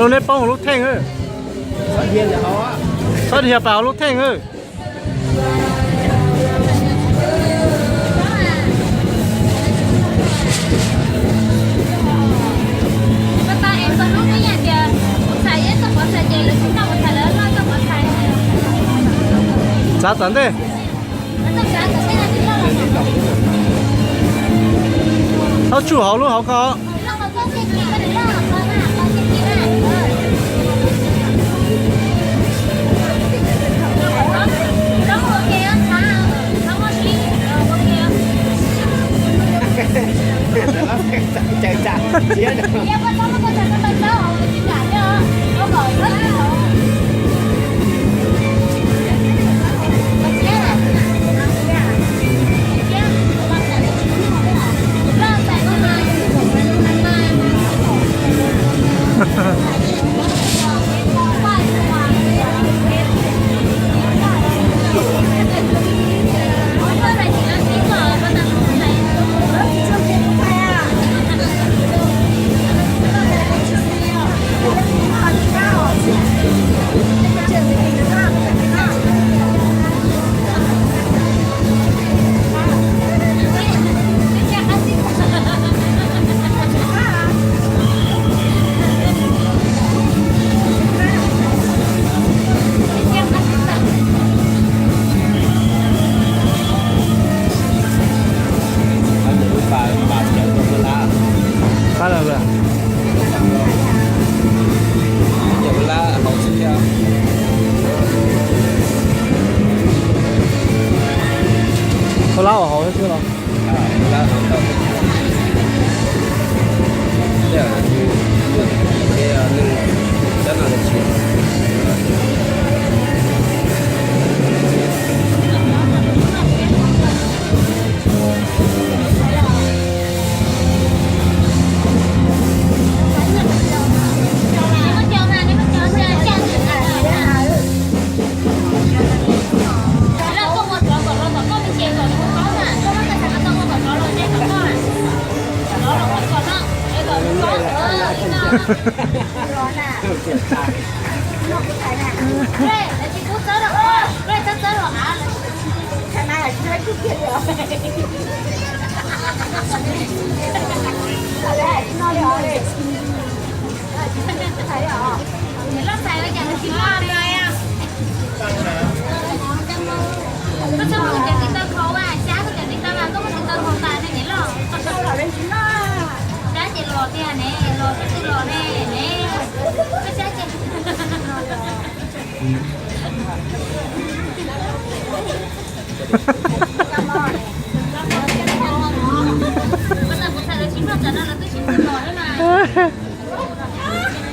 Ua, nej poob hauv lub theej. Txhob dhia pas hauv lub theej. Txav tom ntej. Txhob tsuj hauv lub hauv ko. Ua lab ua hauv xwb los?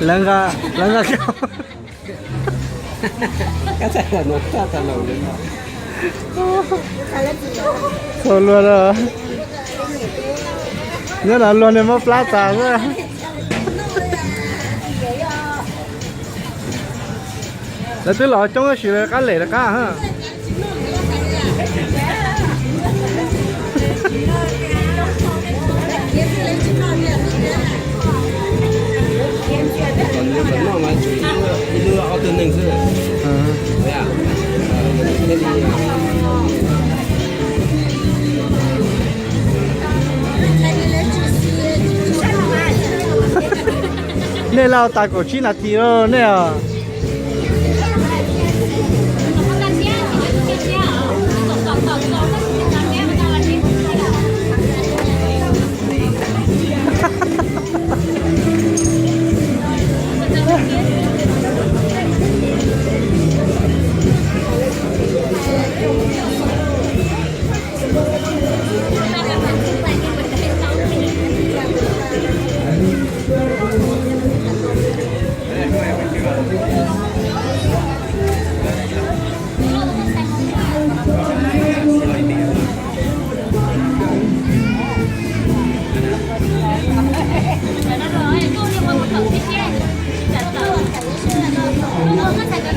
Lawv nqa, lawv nqa. Txaus luag na. Nyob no luag niag muab plab tas xwb. Lawv twb los coob tab sis lawv qab lem lawv qab. Ib lub ob tug neeg xwb. Nej lauj, tas kaum tsib nas this lawm nej os.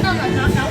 Noj kom no kav